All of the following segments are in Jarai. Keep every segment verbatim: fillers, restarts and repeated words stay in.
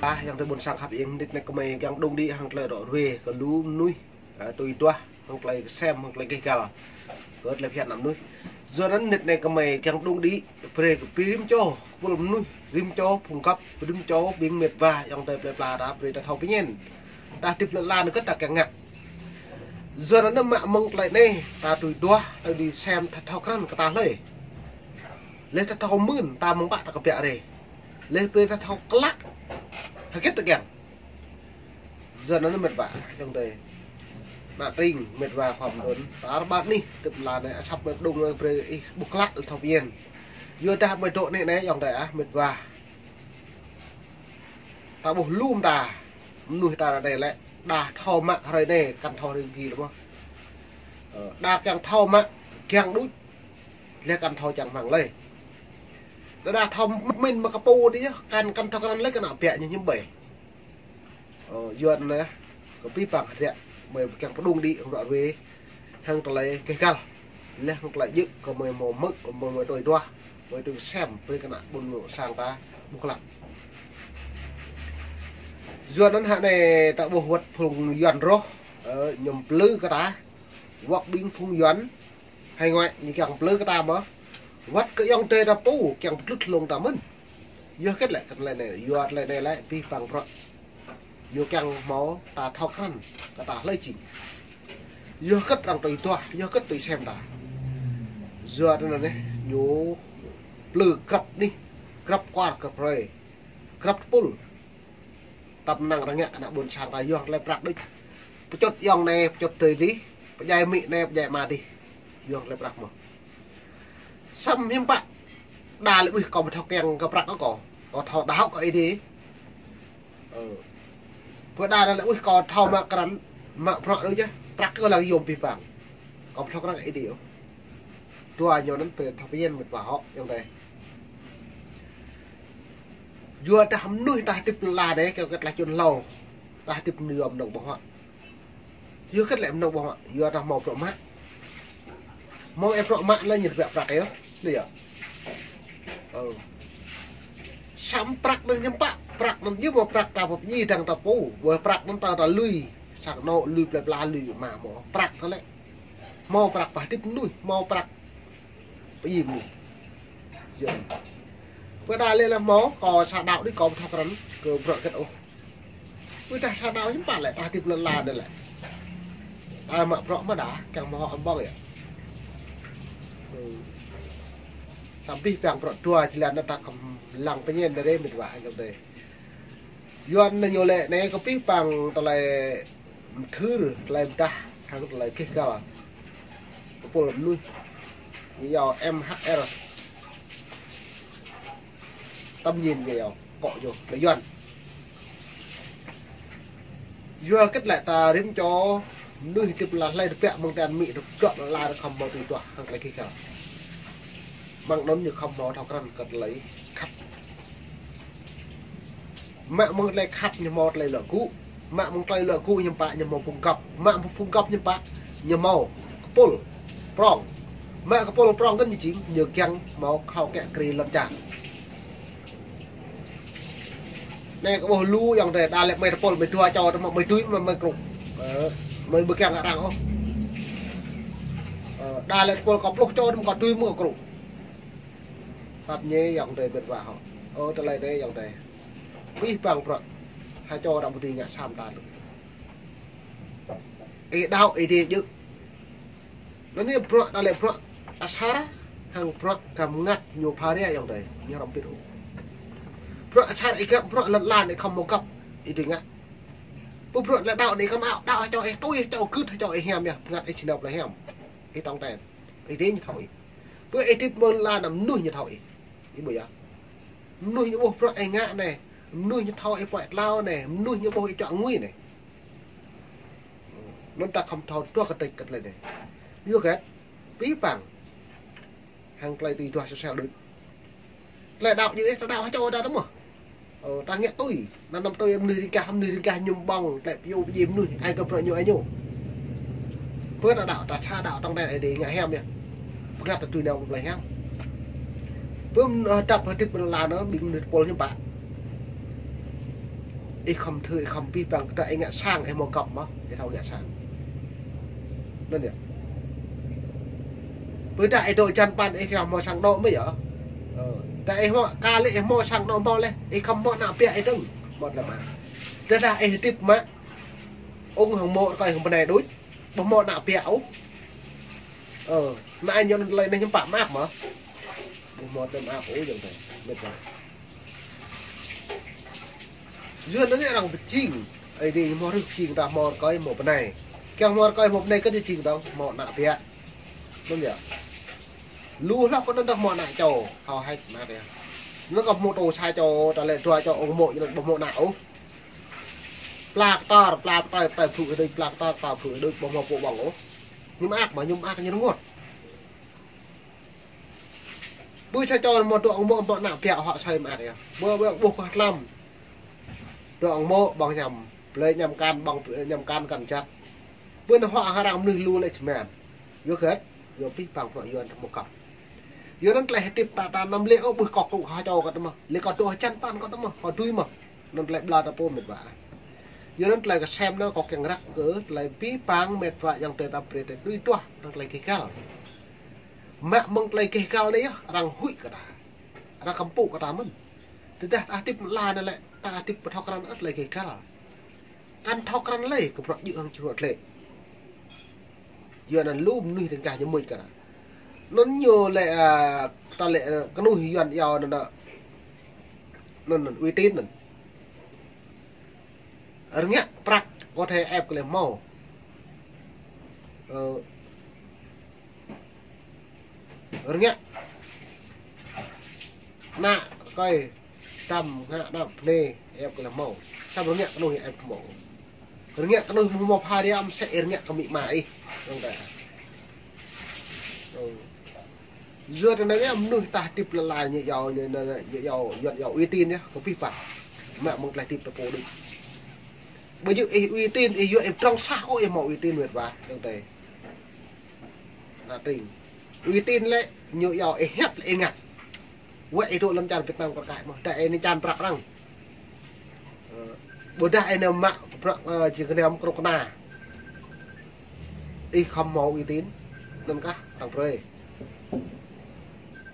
Ah, ayŏng adơi ƀôn sang khăp ing, nit anai gơmơi kiăng đung đĭ hăng tơlơi rŏ ruai kơ lu mơnuih, ơ, tui duah, hăng tơlơi kơsem, hăng tơlơi gêh gal kơ tơlơi phiăn ană mơnuih. Yua anŭn nit anai gơmơi kiăng đung đĭ, brơi kơ ƀing rĭm čô kơpul mơnuih, rĭm čô phung găp, rĭm čô ƀing met wa, ayŏng adơi plơi pla ta, brơi ta thâo pơñen. Ta hơdip lŏn la anai kơ ta kiăng ngă. Yua anŭn mă mơ̆ng tơlơi anai, ta tui duah, ta dưi sem, ta thâo krăn kơ ta hlơi. Leh ta thâo mưn, ta mơ̆ng pă ta kơbiă rai. Leh brơi ta thâo klă. Hơget ta kiăng. Yua anŭn met wa, ayŏng adơi. Ană tring, met wa khua mơ̆n. Ta rơbat anih, hơdip lŏn la anai, asăp met đung brơi ih ƀuh klă, thâo pơñen. Yua dah mơi dŏ anai anai, ayŏng adơi ah, met wa. Ta ƀuh lu mơta, mơnuih ta ră anai lĕ, đa thâo mă hrơi anai, kăn thâo hrơi gih lĕ mơ̆. Ơ, đa kiăng thâo mă, kiăng đuč, leh kăn thâo čang hmang lơi. Đa đa thâo mă min mă kơpô đĭ yơh, kăn, kăn thâo krăn lơi kơ ană biă ñu hiư̆m ƀơi. Ơ, yua anŭn, kơ abih bang hơdră, mơi kiăng pơđung đĭ, hăng rŏ ruai, hăng tơlơi gêh gal. Leh hăng tơlơi djơ̆, gơmơi hmâo hmư̆, gơmơi hmâo tui duah, gơmơi tui sem, brơi kơ ană ƀôn sang ta, ƀuh klă. Yua anŭn hă anai ta ƀuh wơ̆t phung Yuan rŏh, ơ, ñu plư kơ ta, wơ̆t ƀing phung Yuan, hải ngoại ñu kiăng plư kơ ta mơ̆. Wơ̆t kơ ayŏng adơi ta pô, kiăng pơtlŭt hlŏng ta mơ̆n. Yua hơget lĕ kơ tơlơi anai, yua tơlơi anai lĕ abih bang bruă. Ñu kiăng hmâo ta thâo krăn, kơ ta hlơi jing. Yua hơget arăng tui duah, yua hơget tui sem ta. Yua tơlơi anai, ñu plư grăp anih, grăp kwar, grăp hrơi, grăp tơpul. Tăp năng rơngiă kơ ană ƀôn sang ta yua tơlơi prăk đôč. Pơčŭt ayŏng anai, pơčŭt adơi adih, pơdjai amĭ anai, pơdjai ama adih. Yua tơlơi prăk mơ̆. Samơ̆ hiư̆m pă. Đa lĕ ƀuh kâo ƀu thâo kiăng kơ prăk kâo. Kâo thâo đaŏ kơ Ơi Adai. Ơ. Pơ đa đa lĕ ƀuh kâo thâo mă krăn, mă bruă đôč yơh. Prăk kâo lăng yôm abih bang. Kâo ƀu thâo krăn kơ Ơi Adai ôh. Dua ñu anŭn pơ thâo pơñen met wa hŏ, ayŏng adơi. Yua dah mơnuih ta hơdip lŏn la anai, kơ kơ tơlơi čun hlâo. Ta hơdip mơnuih yua mơnơ̆ng ƀơ̆ng huă. Yua hơget lĕ mơnơ̆ng ƀơ̆ng huă, yua dah hmâo bruă mă. Hmâo ih bruă mă lĕ ñu tơbiă prăk yơh. Anai yơh. Ơ. Samơ̆ prăk anŭn hiư̆m pă, prăk anŭn yơh hmâo prăk ta pơpơñi dăng ta pô. Wơ̆t prăk anŭn ta, ta lui sang anŏ, lui plơi pla, lui mă hmâo. Prăk ta lĕ. Hmâo prăk pơhơdip mơnuih, hmâo prăk pơyim mơnuih. Yơh. Pơ đa lĕ lĕ hmâo, kâo sa đaŏ đĭ kâo ƀu thâo krăn kơ bruă hơget ôh. Pơ dah sa đaŏ hiư̆m pă lĕ, ta hơdip lŏn la anai lĕ. Ta mă bruă mơ̆ đa, kiăng hmâo hŏ ƀơ̆ng yơh. Ơ. Samơ̆ abih bang bruă dua jơlan anŭn ta khŏm lăng pơñen đơi met wa ayŏng adơi. Yuan anai ñu lĕ anai kơ abih bang tơlơi mơthưr, tơlơi pơdah, hăng tơlơi gêh gal. Kơpul mơnuih. Ñu iâu M H R. Tơm ñin ñu iâu, akŏ ñu, tơlơi Yuan. Yua hơget lĕ ta rĭm čô mơnuih hơdip lŏn la hlơi tơbiă mơ̆ng tơngan amĭ tơdruă lŏn la khŏm hmâo tui duah hăng tơlơi gêh gal. Mơ̆ng anŭn ñu khŏm hmâo thâo krăn kơ tơlơi khăp. Mă mơ̆ng tơlơi khăp ñu hmâo tơlơi luă gŭ. Mă mơ̆ng tơlơi luă gŭ hiư̆m pă ñu hmâo phung găp. Mă mơ̆ng phung găp hiư̆m pă ñu hmâo kơpul prŏng. Mă kơpul prŏng kơ ñu jing, ñu kiăng hmâo khŏm kĕ krê lŏn čar. Anai kơ ƀuh lu ayŏng adơi, đa lĕ mơi tơpul, mơi dua čô, tơma mơi tui, mơi, mơi krŭ. Ơ, mơi ƀu kiăng arăng ôh. Ơ, đa lĕ tơpul kơ pluh čô, tơma kơ tui, mơi krŭ. Pap ñe ayŏng adơi met wa hŏ. Ơ, tơlơi anai ayŏng adơi. Abih bang bruă. Ha čô đa ƀu dưi ngă sa mơta lu. Ih đaŏ Ơi Adai djơ̆. Anŭn anai bruă đa lĕ bruă asar hăng bruă găm ngăt ñu pha rai ayŏng adơi, ñu hrŏm pit ôh. Bruă asar ih găp bruă lŏn la anai khŏm hmâo găp ih dưi ngă. Pơ bruă lĕ đaŏ anai khŏm đaŏ, đaŏ ha čô ih tui, ha čô gưt, ha čô ih hiam yơh, pơngăt ih či nao plơi hiam. Ih tong ten. Ih dêh ñu thâo ih. Pơ ih hơdip mơ̆ng lŏn la anai mơnuih ñu thâo ih. Ih ƀuh yơh. Mơnuih ñu ƀuh bruă ih ngă anai. Mơnuih ñu thâo ih puăi tlao anai. Mơnuih ñu ƀuh ih čuă ngui anai. Anŭn ta khŏm thâo duah kơtĕč kơ tơlơi anai. Yua hơget? Abih bang. Hăng tơlơi tui duah sôsial đôč. Tơlơi đaŏ djơ̆ ih, ta đaŏ ha čô ta tơmơ̆. Ơ, ta ngă tui. Anăm tui mơnuih riêng gah, mơnuih riêng gah ñu ƀơ̆ng, tơlơi pơyơr pơjing mơnuih, ai kơ bruă ñu ai ñu. Pơ ta đaŏ, ta sa đaŏ tong ten Ơi Adai ngă hiam yơh. Pơngăt ta dưi nao plơi hiam. Pơ, ơ, dăp hơdip lŏn la anai, ƀing mơnuih tơpul hiư̆m pă. Ih khŏm thâo, ih khŏm pih păng, tơdah ih ngă sang, ih hmâo găp mơ̆, ih thâo ngă sang. Anŭn yơh. Ƀôdah ih dŏ hơjăn păn, ih kiăng hmâo sang dŏ mơ̆ yơh. Ơ, tơdah ih hmâo, kơ lĕ ih hmâo sang dŏ hmâo leh, ih khŏm hmâo ană ƀiă ih dơ̆ng, mơ̆t lĕ mă. Tơdah ih hơdip mă, ung hăng mô̆ rơkơi hăng bơnai đôč, ƀu hmâo ană ƀiă ôh. Ơ, anai ñu anŭn tơlơi anai hiư̆m pă mơak mơ̆. Ƀu hmâo tơlơi mơak ôh, ayŏng adơi. Mĕt wa. Yua anŭn arăng pơjing. Ơi adơi hmâo rơ̆k pơjing ta hmâo rơkơi hmâo bơnai. Kiăng hmâo rơkơi hmâo bơnai kơ pơjing ta hmâo ană ƀiă. Anŭn yơh. Lu hloh kơ anŭn ta hmâo ană čô, hao hĕč ană ƀiă. Anŭn kơ hmâo tơ sa čô, ta lĕ dua čô ung mô̆, anŭn ƀu hmâo ană ôh. Pla kơtor, pla pơtơi, pơtơi phrŭ ih đôč, pla kơtor, kơtor phrŭ ih đôč, ƀu hmâo pô ƀơ̆ng ôh. Ñu mơak mơ̆, ñu mơak ñu rơngot. Ƀu sa čô mơ̆ dŏ ung mô̆, mơ̆ ană ƀiă huă asơi mơak yơh. Ƀu, ƀu, ƀuh kơ hlăm. Dŏ ung mô̆ ƀơ̆ng añăm, blơi añăm akan, ƀơ̆ng añăm akan kăn jăk. Ƀu anŭn huă hăng arăng mơnuih lu lĕ čơmăn. Yua hơget, yua pih păng bruă Yuan ta hmâo găp. Yua anŭn tơlơi hơdip ta, ta anăm lĕ ôh ƀuh kŏ kru kơ čô kơ ta mơ̆. Lĕ kâo dŏ hơjăn păn kơ ta mơ̆, kâo dưi mơ̆. Anŭn tơlơi ƀlŏr ta pô mĕt wa. Yua anŭn tơlơi kơsem anŭn kâo kiăng răk kơ tơlơi pih păng mĕt wa ayŏng adơi ta brơi tơlơi tui duah hăng tơlơi gêh găl. Mă mơ̆ng tơlơi gêh găl anai yơh, arăng huĭ kơ ta. Arăng kơmpŭ kơ ta mơ̆n. Tơdah ta hơdip lăn anai lĕ, ta hơdip ƀu thâo krăn ôh tơlơi gêh găl. Kăn thâo krăn lơi kơ bruă djơ̆ hăng bruă tlĕ. Yua anŭn lu mơnuih rơngkah ñu mŭt kơ ta. Anŭn ñu lĕ, a, ta lĕ, a, kơnuih Yuan iâu anŭn, anŭn, anŭn, uy tín anŭn. Rơngiă prăk có thể ĕp kơ lĕ hmâo. Ơ, rơngiă. Ană rơkơi, čăm, ngă, ană bơnai, ĕp kơ lĕ hmâo. Samơ̆ rơngiă kơnuih ĕp hmâo. Rơngiă kơnuih hmâo pha ria mơsĕ rơngiă kơ amĭ ama ih. Dŏng ta. Ơ. Yua tơ anai yơh mơnuih ta hơdip lăn ala ñu iâu, ñu, ñu, ñu iâu, Yuan iâu uy tín yơh, kơ pih păng. Mă mơ̆ng tơlơi hơdip ta pô đôč. Ƀu djơ̆ ih uy tín, ih yua ih pơdrŏng sah ôh ih hmâo uy tín mĕt wa, ayŏng adơi. Ană tring. Uy tín lĕ, ñu iâu ih hiăp lĕ ih ngă. Wơ̆t ih dŏ lăm čar Việt Nam kar kaĭ mơ̆, dah ih anai čan prăk arăng. Ơ, ƀôdah ih anai mă prăk, ơ, či kơnăm krŭk kơna. Ih khŏm hmâo uy tín, anŭn kah arăng brơi.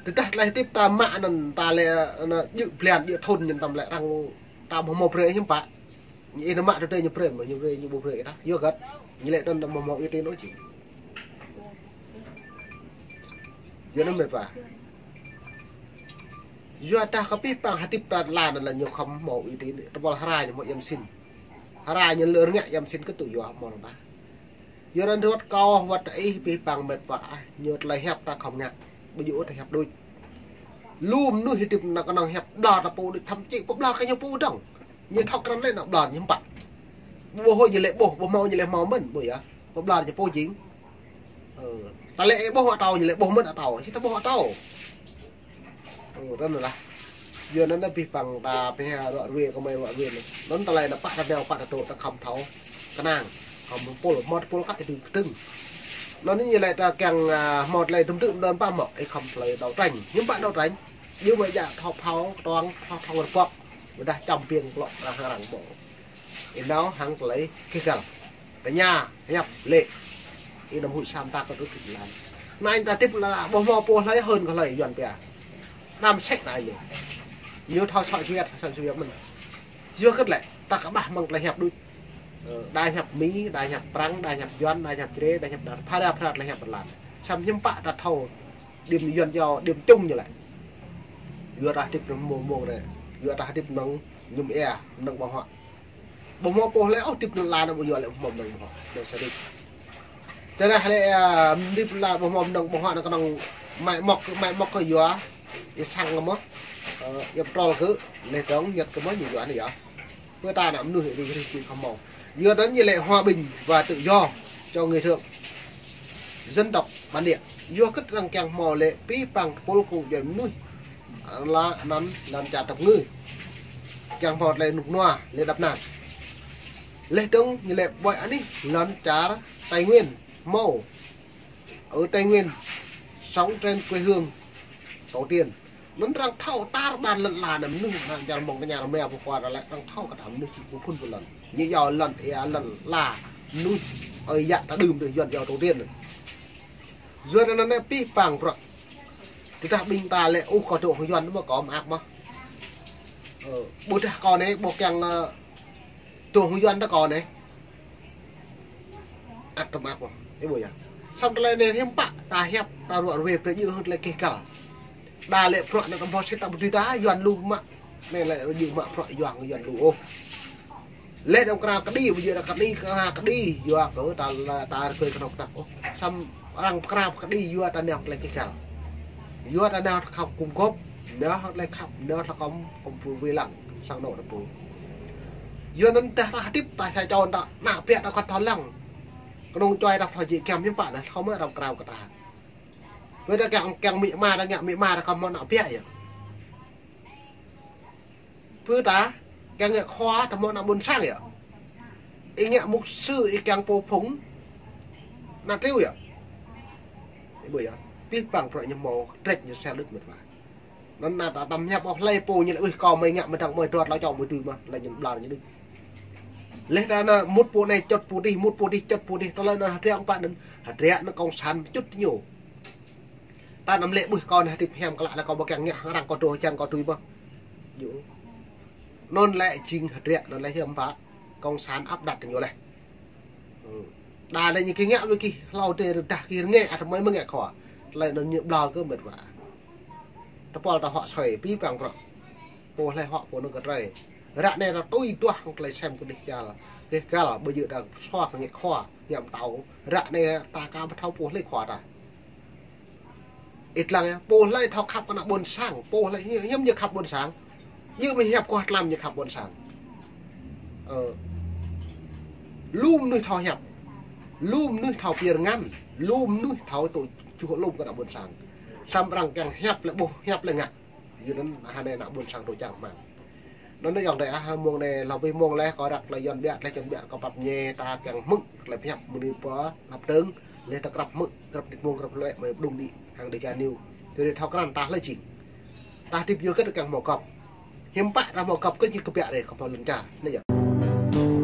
Tơdah tơlơi hơdip ta mă anŭn ta lĕ, ơ, anŭn djơ̆ blan djơ̆ thŭn ñu tăm lĕ arăng ta ƀu hmâo brơi hiư̆m pă. Ñu ih anŭn mă tơdơi ñu brơi mơ̆, ñu brơi, ñu ƀu brơi ih tah. Yua hơget, ñu lĕ anŭn ta ƀu hmâo uy tín ôh či. Yua anŭn mĕt wa. Yua dah kơ pih păng hơdip ta lăn anŭn lĕ ñu khŏm hmâo uy tín, tơpul hra ñu hmâo iâu mơsĭn. Hra ñu lơ rơngiă iâu mơsĭn kơ tŭ yua hmâo lăng ta. Yua anŭn ruăt kâo wơ̆t ih pih păng mĕt wa, ñu tơlơi hiăp ta khŏm ngă. Ƀu djơ̆ ôh ta hiăp đôč. Lu mơnuih hơdip anŭn kơnơ̆ng hiăp ƀlŏr ta pô đôč, thậm chí pơƀlŏr kơ ñu pô dơ̆ng. Ñu thâo krăn lĕ anŭn ƀlŏr ñu hiư̆m pă. Ƀu ƀuh ñu lĕ ƀuh, ƀu hmâo ñu lĕ hmâo mơ̆n, ƀu yơh. Pơƀlŏr ñu pô jing. Ơ, ta lĕ ƀuh atâo, ñu lĕ ƀuh mơ̆n atâo. Či ta ƀuh atâo. Ơ, anŭn lah. Yua anŭn pih păng ta pơhiăp ruă ruê kơ mơi ruă ruê anŭn. Anŭn tơlơi anŭn pă ta nao pă ta dŏ ta khŏm thâo. Kơnang. Khŏm pul, mơ̆t pul kă ih dưi kơdơ̆ng. Anŭn ñu lĕ ta kiăng, a, hmâo tơlơi dŭm dŭm đơn pă mơ̆, ih khŏm tơlơi đấu tranh. Hiư̆m pă đấu tranh. Yua mơi djă thâo phao, kơtuang, thâo thâo rơbŏk. Ƀôdah čăm piêng klŏk arăng arăng ƀô̆. Ih nao hăng tơlơi gêh găl. Tơña, hiăp, lĕ. Ih anăm huĭ sa mơta kơ tŭ kit lan. Anai ta hơdip lăn ala ƀu hmâo pô hlơi hơ̆n kơ hlơi Yuan pia. Anăm sĕ anai ñu. Ñu thâo soi Xô Viết, soi Xô Viết mơ̆n. Yua hơget lĕ, ta kơƀah mơ̆ng tơlơi hiăp đôč. Ơ, đa hiăp Mi, đa hiăp Prăng, đa hiăp Yuan, đa hiăp Jrai, đa hiăp đa, phara phara tơlơi hiăp pơlan. Samơ̆ hiư̆m pă ta thâo, điểm Yuan iâu, điểm chung ñu lĕ. Yua ta hơdip mơ̆ng mông mông anai. Yua ta hơdip mơ̆ng mơñum ia, mơ̆ng ƀơ̆ng huă. Ƀu hmâo pô hlơi ôh hơdip lăn ala anai ƀu yua lĕ ƀu hmâo mơ̆ng ƀơ̆ng huă. Anai sa đôč. Tơdah lĕ, a, hơdip lăn ala ƀu hmâo mơ̆ng ƀơ̆ng huă anŭn kơnơ̆ng mai mŏk, mai mŏk kơ yua. Ia xăng kơ mơ̆. Ơ, ia pơtrol kơ, leh dơ̆ng, ñăt kơ mơ̆, ñu yua anai yơh. Pơ ta ană mơnuih rĭm hrih či khŏm hmâo. Yua anŭn ñu lĕ hòa bình và tự do cho người Thượng. Dân tộc bản địa. Yua hơget arăng kiăng hmâo lĕ pih păng tơpul kơ djuai mơnuih. Lăn anŭn lăn čar tơpơngư. Kiăng hmâo tơlơi rơnŭk rơnua, lĕ đăp nan. Leh dơ̆ng ñu lĕ ƀơi anih lăn čar Tây Nguyên hmâo. Ở Tây Nguyên, sống trên quê hương tổ tiên. Anŭn arăng thâo tar ƀar lŏn ala anai mơnuih, anai čar mơ̆ng tơña rơma pơkua ta lĕ arăng thâo kơ ta mơnuih či pơphun pơlŏn. Ñu iâu lŏn, ia lŏn ala, mơnuih, ơi yă ta đưm dih Yuan iâu tổ tiên. Yuan anŭn anai pih pang prăk. Tơdah ƀing ta lĕ, ôh, kâo dŏ hăng Yuan mơ̆ kâo mơak mơ̆. Ơ, ƀôdah kâo anai, ƀôdah kiăng, ơ, dŏ hăng Yuan ta kâo anai. Ăt tơm ăt mơ̆. Ih ƀuh yơh. Samơ̆ tơlơi anai hiư̆m pă ta hiăp, ta ruă ruê brơi djơ̆ hăng tơlơi keh kăl. Đa lĕ bruă anai tơm boh sĭt ta ƀu dưi ta Yuan lu mă. Anai lĕ djơ̆ mă bruă Yuan, Yuan lu ôh. Lĕ đơ̆ng krao kơđi, ƀu djơ̆ đa kơđi, krao kơđi, yua kơ ta la, ta rơgơi kơnơ̆ng tơnap ôh. Samơ̆ arăng krao kơđi, yua ta nao tơlơi keh kăl. Yua ta nao khăp kŭm gŏp, nao tơlơi khăp, nao tơlơi kŏm, kŏm pơwê lăng, sang anŏ ta pô. Yua anŭn tơdah ta hơdip, ta sa čô ta, ană ƀă ta kŏn thâo lăng. Kơnơ̆ng čuai ta thâo jĕ kiăng hiư̆m pă anai, thâo mơ̆ arăng krao kơ ta. Wơ̆t ta kiăng, kiăng amĭ ama ta, ngă amĭ ama ta kơ hmâo ană ƀă yơh. Pơ ta, kiăng ngă khua ta hmâo ană ƀôn sang yơh. Ih ngă mục sư, ih kiăng pô phung, ană triu yơh. Ih ƀuh yơh, pih pang bruă ñu hmâo, trĕč ñu sel đôč mĕt wa. Anŭn anai ta tơm hiăp ôh, hlơi pô ñu lĕ, ui, kâo mơi ngă mơdang mơi dŏ lŏ čŏ mơi tui mơ̆, lĕ ñu ƀlŏr ñu đôč. Lĕ ta anai mŭt pô anai čŏt pô dih, mŭt pô dih čŏt pô dih, tơlơi anŭn hơdră pă anŭn, hơdră anŭn cộng sản čŏt ñu. Ta anăm lĕ ƀuh kâo anai hơdip hiam klă lĕ kâo ƀu kiăng ngă hăng arăng kâo dŏ hơjăn kâo tui mơ̆. Yơh. Anŭn lĕ jing hơdră, anŭn lĕ hiư̆m pă cộng sản áp đặt ñu lĕ. Ơ. Đa lĕ ñu kơ ngă wơ̆t kơ hlâo tê rơdah kơ rơngai ăt mơi mơ̆ ngă khua. Tơlơi anŭn ñu ƀlŏr kơ mĕt wa. Tơpul ta huă sui, pih pang bruă. Pô hlơi huă pô anŭn kơ trơi. Ră anai ta tui duah hăng tơlơi sem kơdih čal. Keh kăl, ƀu djơ̆ ta sua kơ ngă khua, ngă pơtao. Ră anai ta aka ƀu thâo pô hlơi khua ta. Ih lăng yơh, pô hlơi thâo khăp kơ ană ƀôn sang, pô hlơi hiư̆m, hiư̆m ñu khăp ƀôn sang. Djơ̆ mơi hiăp kuah tlam ñu khăp ƀôn sang. Ơ. Lu mơnuih thâo hiăp. Lu mơnuih thâo pơyơr ngăn. Lu mơnuih thâo tŭ čuh lŏm kơ ană ƀôn sang. Samơ̆ arăng kiăng hiăp lĕ ƀuh, hiăp lĕ ngă. Yua anŭn hơnai ană ƀôn sang tŭ čang hmang. Anŭn yơh ayŏng adơi ah, mông anai hlâo abih mông laih kâo răk tơlơi Yuan ƀiă, tơlơi Yuan ƀiă kâo pap ñe ta kiăng hmư̆ tơlơi pơhiăp mơnuih pơ lăp tơ̆ng, laih ta krăp hmư̆, krăp nik mông, krăp lĕ mơi pơdŏng đĭ hăng Dega News. Tui anai thâo krăn ta hlơi jing. Ta hơdip yua kơ ta kiăng hmâo gŏp. Hiư̆m pă ta hmâo gŏp kơ jing kơ ƀiă rai kơ hmâo lŏn čar. Anai yơh.